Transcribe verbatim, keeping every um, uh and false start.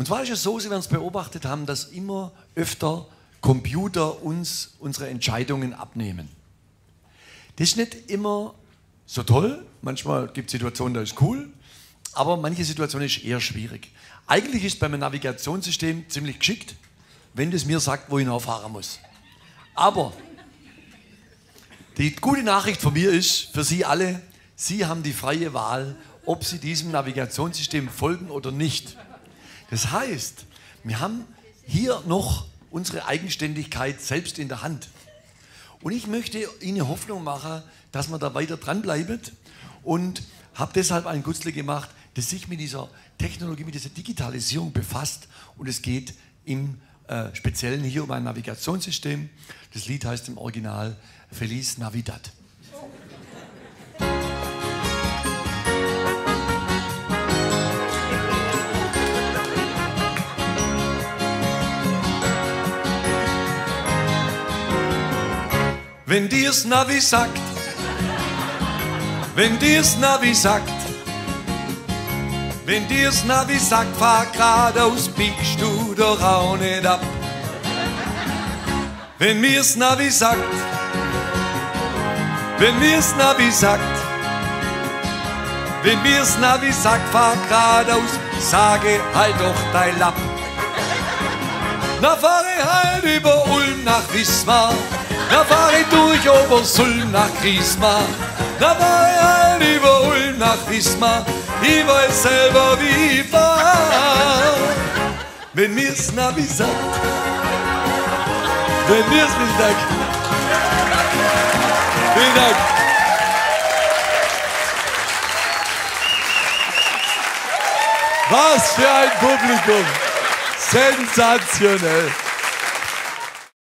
Und zwar ist es so, Sie werden es beobachtet haben, dass immer öfter Computer uns unsere Entscheidungen abnehmen. Das ist nicht immer so toll. Manchmal gibt es Situationen, da ist cool. Aber manche Situationen ist eher schwierig. Eigentlich ist es bei einem Navigationssystem ziemlich geschickt, wenn das mir sagt, wo ich nachfahren muss. Aber die gute Nachricht von mir ist für Sie alle, Sie haben die freie Wahl, ob Sie diesem Navigationssystem folgen oder nicht. Das heißt, wir haben hier noch unsere Eigenständigkeit selbst in der Hand. Und ich möchte Ihnen Hoffnung machen, dass man da weiter dranbleibt und habe deshalb ein Gutzli gemacht, das sich mit dieser Technologie, mit dieser Digitalisierung befasst. Und es geht im äh, Speziellen hier um ein Navigationssystem. Das Lied heißt im Original Feliz Navidad. Wenn dir's Navi sagt, wenn dir's Navi sagt, wenn dir's Navi sagt, fahr geradeaus, biegst du doch auch nicht ab. Wenn mir's Navi sagt, wenn mir's Navi sagt, wenn mir's Navi sagt, fahr geradeaus, sage, halt doch dein Lapp. Na, fahre halt über Ulm nach Wismar, na, fahre durch Obersulm nach Griesmar, na, fahre halt über Ulm nach Wismar, ich weiß selber, wie ich fahr. Wenn mir's Navi sagt, wenn mir's nicht sagt. Vielen Dank. Was für ein Publikum. Sensationell.